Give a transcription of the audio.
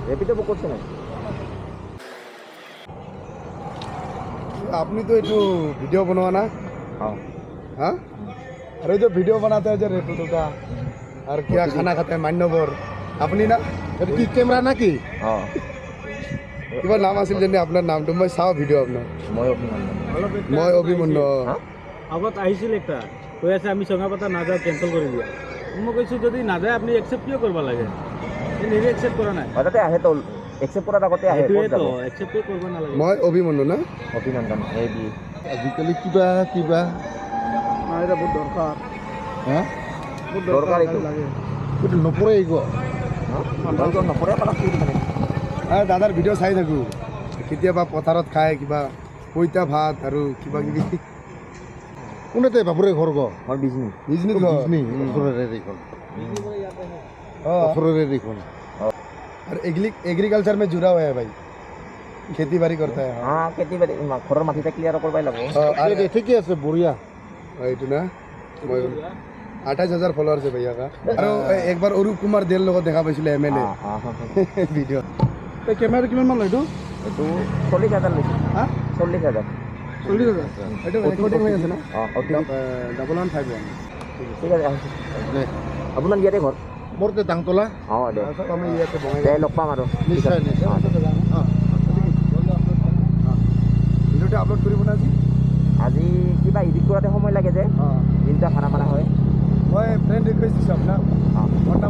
Rapido book কৰিছে নাই? আপনি তো একটু ভিডিও बनवा ना? অঁ। हाँ, अरे जो वीडियो बनाता है जो रेपिडो का और क्या खाना खाते हैं मान्यवर আপুনি না? এইটো কি কেমেৰা না কি? অঁ। কিবা নাম আছিল যেনে আপোনাৰ নামটো, মই চাওঁ ভিডিঅ' আপোনাৰ। মই অভিনন্দন। মই অভিমন্যু। হা? আগত আহিছিল একটা, কৈ আছে আমি চঙাপাতা নাযাওঁ, কেঞ্চেল কৰি দিয়া। মই কৈছোঁ যদি নাযায় আপুনি একচেপ্ট কিয় কৰিব লাগে? সি নিজে একচেপ্ট কৰা নাই। অঁ, তাতে আহে তো, একচেপ্ট কৰাৰ আগতে আহে, ক'ত সেইটোৱেতো যাব? একচেপ্টে কৰিব নালাগে। মই অভিমন্যু না? অভিনন্দন এ বি। আজিকালি কিবা কিবা এটা বহুত দৰকাৰ। হা। দৰকাৰ এইটো। এইটো নপৰে এই নপৰে পালা মানে। দাদাৰ ভিডিঅ' চাই থাকোঁ, কেতিয়াবা পথাৰত খায় কিবা পইতা ভাত আৰু কিবা কিবি। কোনেতে বাপুৰে ঘৰ গ? মই বিজনী। বিজনীত ঘৰ। বিজনী ওচৰৰে দেখোন। অঁ। ওচৰৰে দেখোন। और एग्रीकल्चर में जुड़ा हुआ है भाई, खेती बाड़ी करता है। অঁ, খেতি বাতি ঘৰৰ মাটিতে ক্লিয়াৰ কৰিবই লাগিব। हाँ, और দে, ঠিকে আছে, বঢ়িয়া। এইটো না, মই 28,000 ফলোৱাৰ্ছ है भैया का। আৰু একবাৰ অৰূপ কুমাৰ দেৰ লগত দেখা পাইছিলোঁ, এম এল এ। অঁ অঁ ভিডিঅ'। কেমেৰা কিমান মান লয় এইটো? এইটো 40,000 লৈছে। হা? 40,000। 40,000? এইটো ৰেকৰ্ডিং হৈ আছে না? অঁ, অ' টি পি। 1151। ঠিক আছে, আহিছোঁ। দে। আপোনাৰ ইয়াতে ঘৰ? মোৰ তে দাংতলা। অঁ, দে। আমি ইয়াতে বঙাইগাঁও। দে, লগ পাম আৰু। নিশ্চয় নিশ্চয়। অঁ, ভিডিঅ'টো আপলোড কৰিব না আজি? আজি কিবা এডিট কৰাতে সময় লাগে যে। অঁ। দিনটা খানা মাৰা হয়। মই ফ্ৰেণ্ড ৰিকুৱেষ্ট দিছোঁ আপোনাক। অঁ। ফোন।